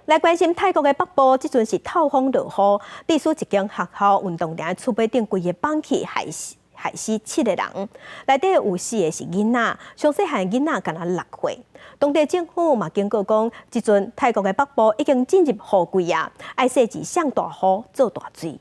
來關心泰國的北部，這陣是透風落雨，致使一間學校運動場厝尾頂規个崩去，害死七个人，內底有四个是囡仔，上細漢囡仔敢若6歲。當地政府嘛警告講，這陣泰國的北部已經進入雨季啊，愛細緻上大雨做大水。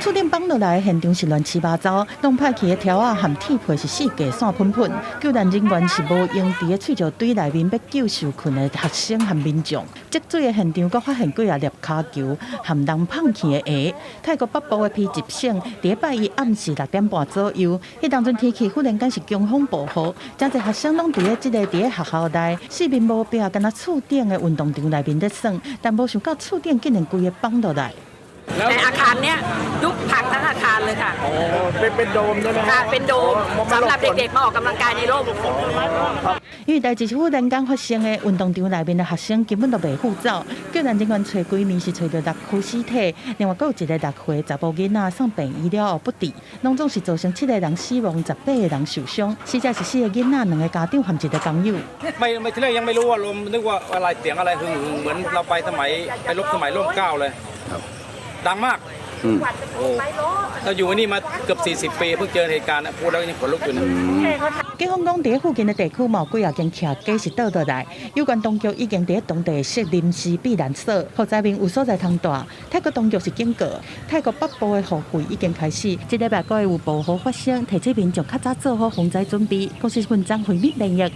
厝頂崩落來，現場是亂七八糟，弄歹去的柱仔和鐵皮是四界散噴噴。救援人員是無閒佇咧碎石堆內面欲救受困的學生和民眾。積水的現場，閣發現幾仔粒跤球和人放棄的鞋。泰國北部的披集省，佇拜一暗時6點半左右，彼當陣天氣忽然間是強風暴雨，誠濟學生攏佇咧這個佇咧學校內，四面無壁，敢若厝頂的運動場內面咧耍，但無想到厝頂竟然規个崩落來。 ในอาคารเนี้ยยุบพังทั้งอาคารเลยค่ะ อ๋อเป็นโดมใช่ไหม ค่ะเป็นโดมสำหรับเด็กๆมาออกกำลังกายในร่ม 因為代誌是忽然間發生的，運動場內面的學生根本都袂赴走，救援人員揣幾暝是揣著六具屍體，另外閣有一个6歲查埔囡仔送病院了後不治，攏總是造成七個人死亡，18個人受傷，死者是四個囡仔、兩个家長和一個工友。 ไม่ไม่ทีแรกยังไม่รู้ว่าลมนึกว่าอะไรเสียงอะไรหึ่งหึ่งเหมือนเราไปสมัยไปรบสมัยร่มเกล้าเลยดังมากโอ้เราอยู่นี่มาเกือบ40 ปีเพิ่งเจอเหตุการณ์นะพูดแล้วยังขนลุกอยู่นะ 警方講，佇附近的地區嘛有幾仔間徛家是倒落來，有關當局已經佇當地設臨時避難所，予災民有所在通蹛。泰國當局是警告，泰國北部的雨季已經開始，這禮拜閣會有暴雨發生，提醒民眾較早做好防災準備。公視文章惠敏編譯。